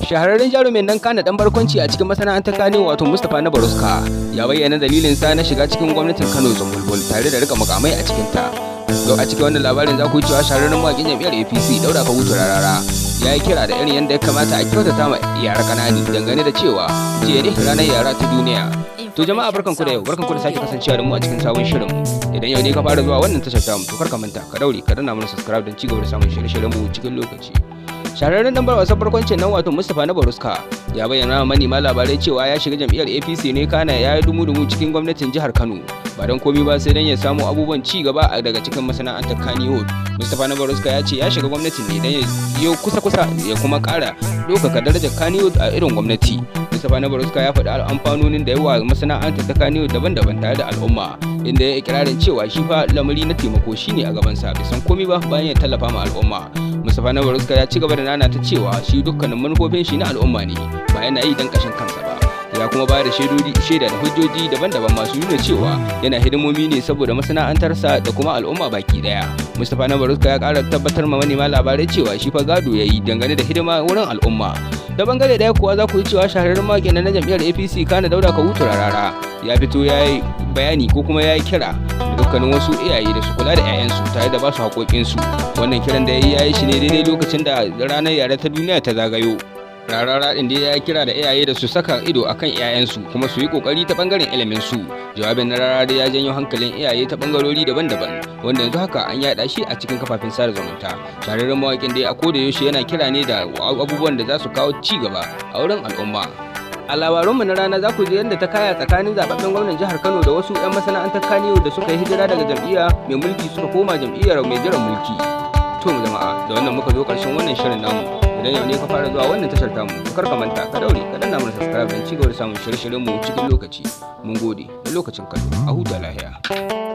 Shahararren jarumin nan kana dan barkwanci a cikin masana'antar Kano, wato Mustapha na Baruska, ya bayyana dalilin sa na shiga cikin gwamnatin Kano zumbulbul tare da rika mukamai a cikin ta. Yau a cikin wannan labarin za ku yi cewa shahararren mawaƙin jam'iyyar APC Dauda Kahutu Rarara ya yi kira da irin yadda ya kamata a kyautata ma yara ƙanani, dangane da cewa jiya ne ranar yara ta duniya. To jama'a, barkanku da yau, barkanku da sake kasancewa da mu a cikin sabon shirin. Idan yau ne ka fara zuwa wannan tashar tamu, to kar ka manta ka daure ka danna mana subscribe don ci gaba da samun shirye-shiryen mu cikin lokaci. Shahararren dan wasan barkwancin nan, wato Mustapha na Baruska, ya bayyana wa manema labarai cewa ya shiga jam'iyyar APC ne, kana ya yi dumu-dumu cikin gwamnatin jihar Kano, ba don komi ba sai don ya samu abubuwan ci gaba daga cikin masana'antar Kannywood. Mustapha na Baruska ya ce ya shiga gwamnatin ne don ya yi kusa-kusa ya kuma ƙara ɗaukaka darajar Kannywood a irin gwamnati. Mustapha na Baruska ya faɗi amfanonin da yawa masana'antar ta Kannywood daban-daban tare da al'umma, inda ya ikirarin cewa shi fa lamari na taimako shine a gabansa, bai san komi ba bayan ya tallafa ma al'umma. Mustapha na Baruska ya ci gaba da nana ta cewa shi dukkanin manufofin shi na al'umma ne, ba yana yi don kashin kansa ba. Ya kuma bayar da shaida da hujjoji daban-daban masu nuna cewa yana hidimomi ne saboda masana'antarsa da kuma al'umma baki daya. Mustapha na Baruska ya kara tabbatar ma manema labarai cewa shi fa gado ya yi dangane da hidima wurin al'umma. Da bangare daya kuwa, za ku yi cewa shahararren mawaƙin na jam'iyyar APC kana Dauda Kahutu Rarara ya fito ya yi bayani ko kuma ya yi kira da dukkanin wasu iyaye da su kula da 'ya'yansu tare da ba su haƙoƙinsu. Wannan kiran da ya yi shi ne daidai lokacin da ranar yara ta duniya ta zagayo. Rarara ɗin dai ya kira da iyaye da su saka ido akan 'ya'yansu kuma su yi kokari ta bangaren ilimin su. Jawabin na Rarara ya janyo hankalin iyaye ta bangarori daban-daban, wanda yanzu haka an yaɗa shi a cikin kafafen sada zumunta. Shahararren mawaƙin dai a koda yaushe yana kira ne da abubuwan da za su kawo ci gaba a wurin al'umma. A labarunmu na rana za ku ji yadda ta kaya tsakanin zababben gwamnan jihar Kano da wasu 'yan masana'antar Kaniyo da suka yi hijira daga jam'iyya mai mulki suka koma jam'iyyar mai jiran mulki. To jama'a, da wannan muka zo karshen wannan shirin namu. Idan yau ne ka fara zuwa wannan tashar tamu, to kar ka manta ka daure ka danna mana subscribe don ci gaba da samun shirye-shiryen mu cikin lokaci. Mun gode da lokacin kallo, a huta lahiya.